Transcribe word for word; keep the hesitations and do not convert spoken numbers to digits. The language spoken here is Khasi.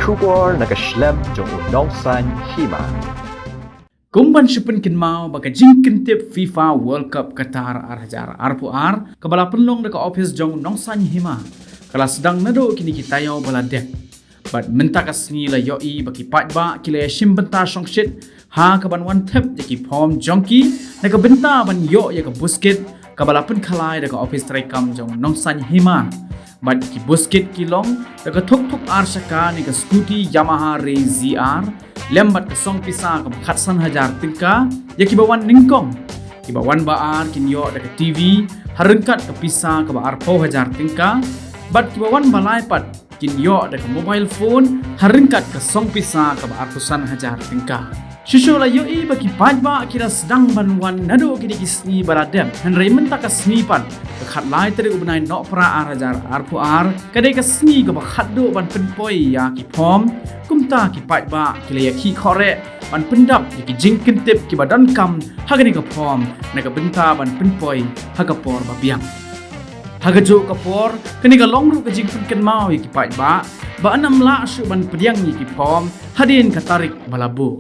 Khubor na ka shlem jong u Nongsaiñ Hima. Kum ban shu pynkynmaw ba ka jingkyntip FIFA World Cup Qatar ar hajar arphew ar, kaba la pynlong da ka ophis jong u Nongsaiñ Hima, ka la sdang naduh kine ki taïew ba la dep. Bad mynta ka sngi la ïohi ba ki paidbah ki la ïashim bynta shongshit ha kaban wan thep ïa ki form jong ki na ka bynta ban ïoh ïa ka buskit kaba la pynkhalai da ka ophis treikam jong u Nongsaiñ Hima. Bad ki buskit ki long da ka thuk thuk ar shaka ne ka scooty Yamaha Ray Z R, lem bad ka song pisa kaba khatsan hajar tyngka ïa kiba wan nyngkong. Kiba wan ba ar kin ïoh da ka T V ha ryngkat ka pisa kaba arphew hajar tyngka. Bad kiba wan ba lai pat kin ïoh da ka mobile phone ha ryngkat ka song pisa kaba arphew san hajar tyngka. Shuh shuh la ïohi ba ki paidbah ki la sdang ban wan naduh kine ki sngi ba la dep, hynrei mynta ka sngi pat, ka khatlai tarik u bnai Nohprah ar hajar arphew ar, ka dei ka sngi kaba khatduh ban pynpoi ïa ki form. Kumta ki paidbah ki la ïakhih khohreh ban pyndap ïa ki jingkyntip kiba donkam ha kane ka form na ka bynta ban pynpoi ha ka por ba biang. Ha kajuh ka por, kane ka long ruh ka jingpynkynmaw ïa ki paidbah ba ynnym lah shuh ban pdiang ïa ki form hadien ka tarik ba la buh.